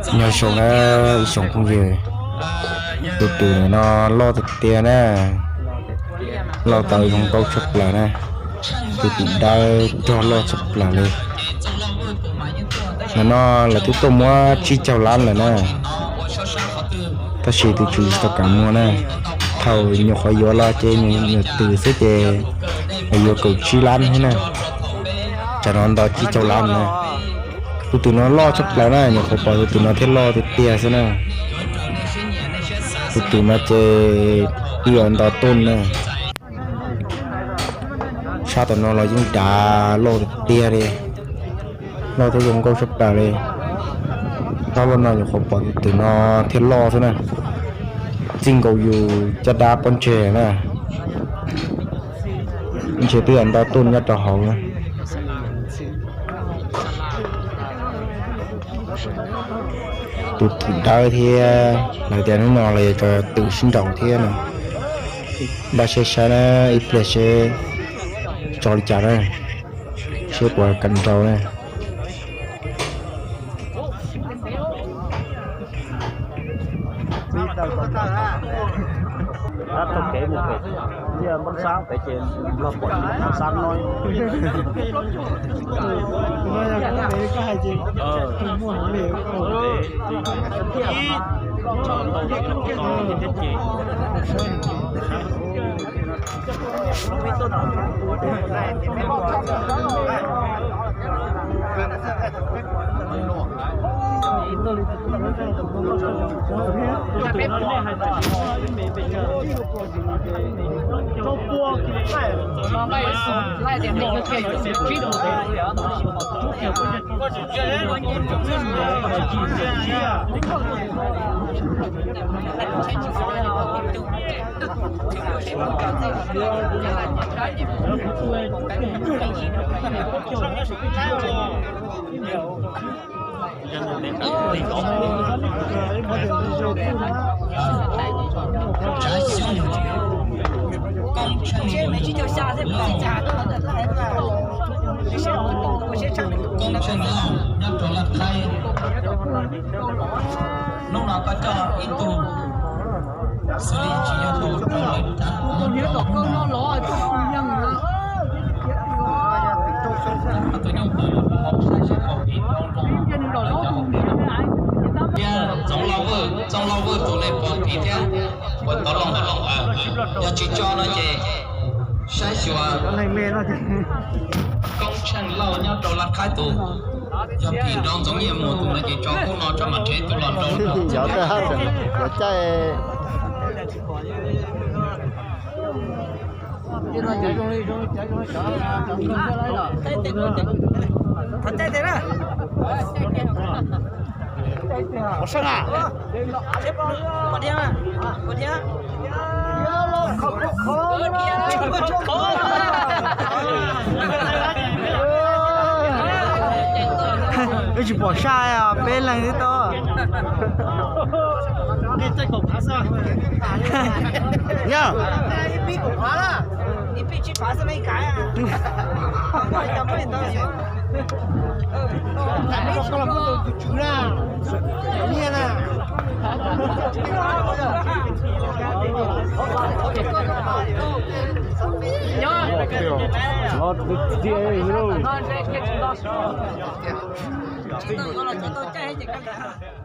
Nyob zoo na, ib tsoom phooj ywg, tus twm no loj tiag tiag na, loj tau zoo nkauj tshaj plaws na, tus twm dawb rog loj tshaj plaws li. Ntawm no lawv twb tuaj muab tsib caug lab lawm na, tab sis tus twm tsis tau kam muag na. Thaum nyuam qhuav yuav los ces nyuam twm xwb ces yuav kaum tsib lab thiab na, tsam no nto tsib caug lab na. Tus twm no loj tshaj plaws na, nyuam qhuav pom tus twm no thiaj loj tiag tiag xwb na. Tus twm no ces twb yuav nto tuj na. Sab tom no los yeej dav loj tiag tiag li, loj thiab zoo nkauj tshaj plaws li. Thaum loj no nyuam qhuav pom tus twm no thiaj loj xwb na. Txij nkaus yus caj dab pob ntseg na, ntshe twb yuav nto tuj nyob rau hauv na. Tus twm dawb thiab, lawv tias hnub no los yog cov twm sib nraus thiab no. Npaj seb saib na, ib pliag seb tso li cas na, seb puas kam nraus na. Tab tom kev mus pem tiaj Npoob Xab pem ces Npoob Xab no. Koob Tsheej Lauj nyob rau Laj Thaib. Hnub no koj coj ib tug xws li tsis yog tus rau lawv rab hauv no. Tus nyuj twm hauv saib seb pom phim rau rau lawv cov hauv pim. Thiab Txoov Lauj Vwj, Txoov Lauj Vwj tus ne pom phim thiab, puas tau looj hauv looj a. Yog tsis tso no ces saib xyuas Koob Tsheej Lauj nyob rau Laj Thaib tus. Yog phim rau Ntxoov Nyiaj Mus tus no ces tso kub no tso mas rhev tus los rau. Cov caij. Wb tsis pom saj, peb leeg twb tau. Yog. Tsis tau yuav los tsis tau caij ces kawg.